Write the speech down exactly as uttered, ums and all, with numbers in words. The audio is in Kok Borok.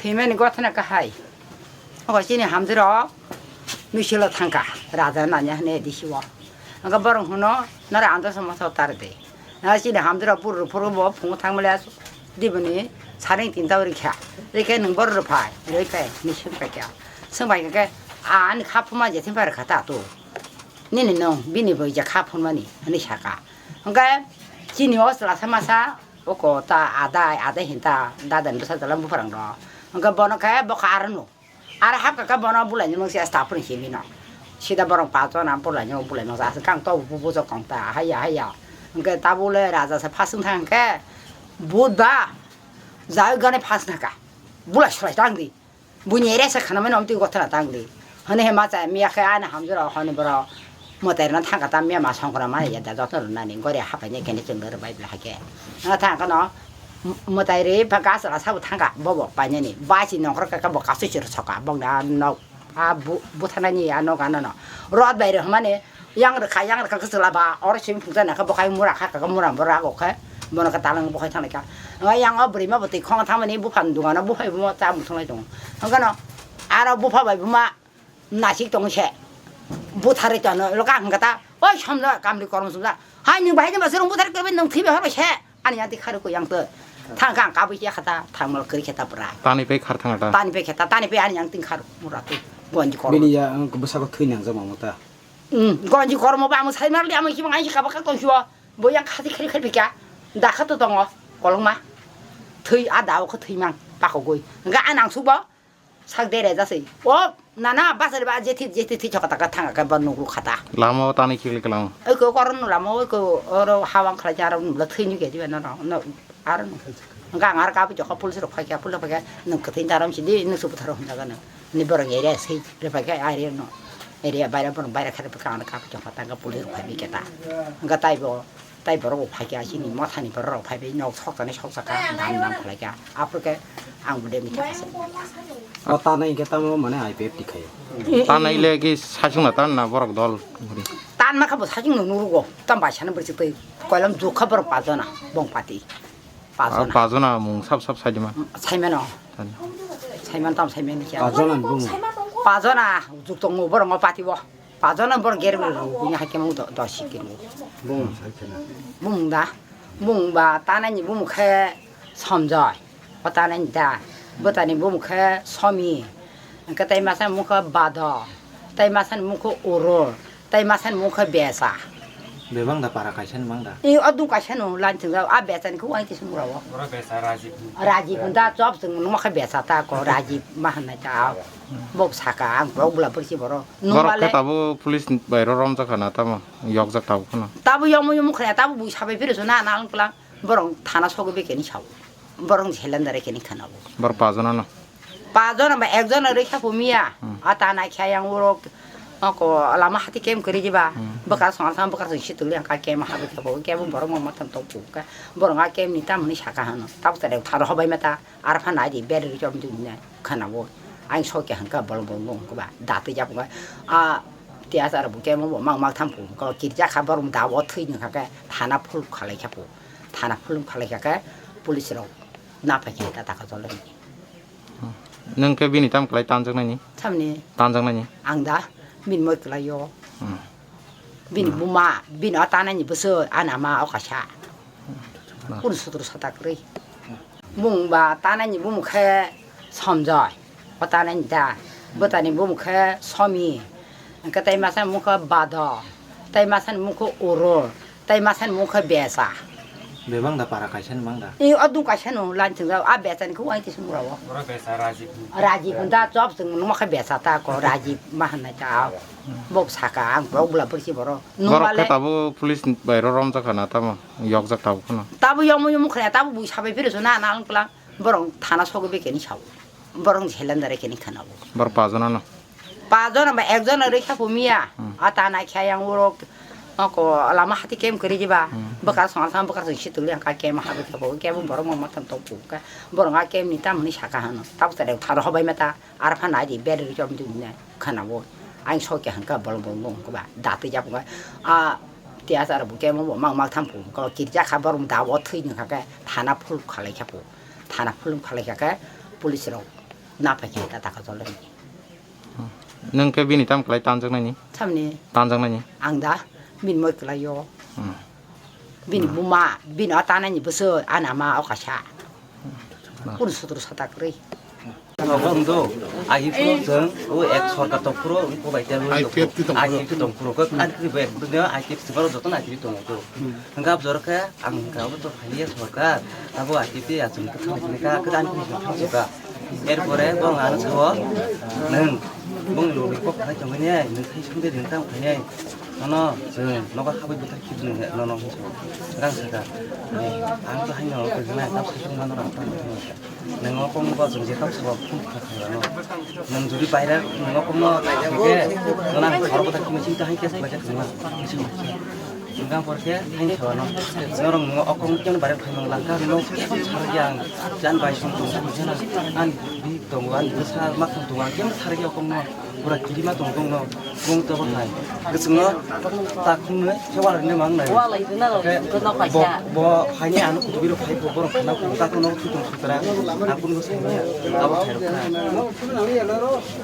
Himani gothana kahai. Ogo chini hamjwrok misilo thangkha, raja nanya hwnwi D C o. Hwnkhe borok hwno, "Noro androso moso tar de." Na chini hamjwrok buru phuru bo phungo thangmale diboni saring tinta rikha. Rikhe nwng borok rwphai, rwphai, ni swngphaikha. Swngphaikha khe, "A ani kha phuma je thimphai rwkha ta tu. Nini nwng bini bo je kha phunmani," hwnwi saka. Hwnkhe chini o chwla sa masa, oko ta adai, adai hinta, dadani bwsa jala bupharang rok. Hwnkhe bono khe bokha arwno. Aro hapkha khe bono bulaini mungsi esta phwrwng simi no. Sida borok paanch jona bulaini, bulaini mungsa aswk kang to bu bujok kong ta, haiya, haiya. Hwnkhe tabule raja se phaswng thang khe, budba, jai gane phaswng thangkha. Bulai sulai tang di. Buini ere se khana mano amtwi gothana tang di. Hwnwi he ma chaya miya khe ani hamjwra hwnwi borok mwtai rwna thangkha ta miya ma songkra ma ya da joto rwnani gori hapai ni kene chwng rwbai bwla hai khe. Hwnwi thang khe no mwtai rwi pha gas la sabo thangkha bobo painani bai si nongkhor khe bo kasu chwrwk soka bongni a nok a bu-, buthanani a nok ano no rot bai rw hwnmani. Yang rwkha, yang rwkha khe chwla ba, oro simi phunukjak nai khe bo khai mura kha, kha khe mura bo rago khe, bono khe talang bo khai thang lai kha. Yang o bwrwi ma bo twi khonga thangmani bupha ni dogano buphai bo chamung thang lai tongo. Hwnkhe no aro bupha bai buma nasik tongo se. Butharwi tono lo kha hwnkhe ta, "Oi somjak kamri kormo somjak. Hai nwng bahai ni bwswrwng butharwi kwrwi nwng thwi bai horo se." Ani yang twi kharwi khe yang twi. Thang kha ang kabui ya kha ta, thang mal kwrwi khe ta bwrai. Tani pai khar thang ta. Tani pai khe ta, tani pai ani yang twi kharwi mura twi. Gonji kormo. Bini ya, ang bwsako thwi nangjak mamo ta. Hmm, gonji kormo ba ang sai mar li ang kibang ai kha baka tong sio. Bo yang khati khari khari phikya. Da kha to tongo. Kolong ma. Thwi a da o kha thwi mang. Pako goi. Ga an ang suk bo. Sak dere jasei. O nana basari ba jethi jethi thi chok ta ka thang ka ba nugu khata. Lama o tani khikli kalang. Oi ko koron nu lama oi ko oro hawang khala jaro nu la thwi ni ke diba no no. Aro no. Ga ngar ka bu jokha police rok phai kya, police phai kya, nwng kwthwi daram sidi, nwng subu tharo hwnjaga no. Ni borok area sei, re phai kya area no. Area baira borok baira khare phai kya, ang ka bu jokha tang ka police rok phai bi keta. Ga tai bo, tai borok bo phai kya, chini motha ni borok rok phai bi, nok sok tani sok saka, dam dam khlai kya. Aphuru khe ang bo de mi kya se. O ta nai khe tamo mane I P F tikhayo. Ta nai le ki sasung na tan na borok dol. Tan ma kha bo sasung no nurugo, tam bai sana borsi tei. Koilam jukha borok pajona, bong pati. Ah, pajona. Pajona mung sap sap saidima. Saimano. Tani. Saiman tam saiman kya. Pajona ni bumung. Pajona juk tongo borok ngo pati bo. Pajona borok ger ber ro kunya haike mung do do sikir. Bumung sai khena. Bumung da. Bumung ba tanani bumung khe Somjoy. O tanani da. Bwtani bumung khe Somi. Hwnkhe tei masa mung khe Bado. Tei masa ni mung khe Urul. Tei masa ni mung khe Besa. Bebang da para kaisa ni mang da? I o dung kaisa no lan chwng jao. A Besa ni khe uaing tisi mura o. Oro Besa Rajiv. Rajiv da chop chwng nung ma khe Besa ta ko Rajiv ma hwnna ta. Bok saka ang bok bula bwrsi boro. Nung Borok bale khe tabo police bai ro romjak khana tamo yokjak tabo khana. Tabo yomo yomo khaya tabo bui sabai phiri sona nang klang. Borok thana sogwi be keni sao. Borok cylinder keni khana bo. Borok pajona no. Pajon ba ekjon rwi kha phumiya. Hmm. A ta nai kha yang uro ko lama hati kem kri jiba. Hmm. Bwkha song sang bwkha song si tuli ang ka kem ha bwkha bo kem borok mo matan to pu ka. Borok a kem ni tam ni saka hano. Tab ta de tharo hobai mata. Ar pha nai di ber ri chom di ne khana bo. Ang so ke hangka bol bol bol ko ba. Da ti ja ko ba. A ti a sar bo kem bo mang mang tham pu ko kir ja kha borok da bo thui ni kha ke thana phul khalai kha pu. Thana phul khalai kha ke police rok na phai kha ta ta ka jole. Nwng khe bini tam kwlai tanjaknani? Tamni? Tanjaknani? Ang da? Bini moi kwlai o. Hmm. Bini buma, bini o tanani bwswk, ani ama o kaisa. Hmm. Kunu sutru sata kwrwi. Bung ba tanani bumung khe Somjoy. O tanani da. Bwtani bumung khe Somi. Hwnkhe tei masa mung khe Bado. Tei masa ni mung khe Urul. Tei masa ni mung khe Besa. Bebang da para kaisa ni mang da? I o dung kaisa no lan chwng jao. A Besa ni khe uaing tisi mura o. Oro Besa Rajiv. Rajiv da chop chwng nung ma khe Besa ta ko Rajiv ma hwnna ta. Bok saka ang bok bula bwrsi boro. Nung Borok bale khe tabo police bai ro romjak khana tamo yokjak tabo khana. Tabo yomo yomo khaya tabo bui sabai phiri sona nang klang. Borok thana sogwi be keni sao. Borok ni cylinder keni khana bo. Borok pajona no. Pajon ba ekjon rwi kha phumiya. Hmm. A ta nai kha yang uro ko lama hati kem kri jiba. Hmm. Bwkha song sang bwkha song si tuli ang ka kem ha bwkha bo kem borok mo matan to pu ka. Borok a kem ni tam ni saka hano. Tab ta de tharo hobai mata. Ar pha nai di ber ri chom di ne khana bo. Ang so ke hangka bol bol bol ko ba. Da ti ja ko ba. A ti a sar bo kem bo mang mang tham pu ko kir ja kha borok da bo thui ni kha ke thana phul khalai kha pu. Thana phul khalai kha ke police rok. Na paikhe ta taka jolai. Nwng khe bini tam kwlai tanjaknani? Tamni? Tanjaknani? Ang da bini moi kwlaio. Hmm. Bini buma, bini o tanani bwswk, ani ama o kaisa. Hmm. Kunu sutru sata kwrwi. Nogo wngdo, agi phuru chwng o ek sorkar tong phuru wngkho bai tei wngkho. I P F T tong phuru. I P F T tong phuru, kok ani phuru bai, I P F T baro jotono I P F T tongo to. Hmm. Hwnkhe abjor khe ang hwnkha obo to phailiya sorkar, abo I P F T achung khe thangkhe ka, khe ani phuru thangkhe ka. Erpore bong ano sao, nwng bong lobby kok khai tongwi ne, nwng khai songde nwng tang khai ne. Nono chwng nogo habwi bwthar khibini nono hinwi sao. Gang saka, ang to haino kwrwngna tamo song mano rang tamo. Nwng o kok no ba chwng je kok sabo phone kha kha no. Nwng jodi baire nwng o kok no hingke nono ang khoro bwthar khibini chinta hai khe khlai khe thangma. Hingke ang pore khe haino sao no. Norok nwng o kok no kemno baire phai mang langkha no kok sar ya ang jan bai song tong kha jena. Ang bi tong ang bwsa ma khum tong ang kemno sar ya o kok no. Pura kirima tong tong no, bung to bo thai. Gusung no ta khum ne, se wala ne mang nai. Wala itu na lo, ke ko no bo, paisa. Bo phai ne ano kutu biro phai bo, borok khana kutu ta khum no kutu sutra, akun go sai ne, abo khai rok kha.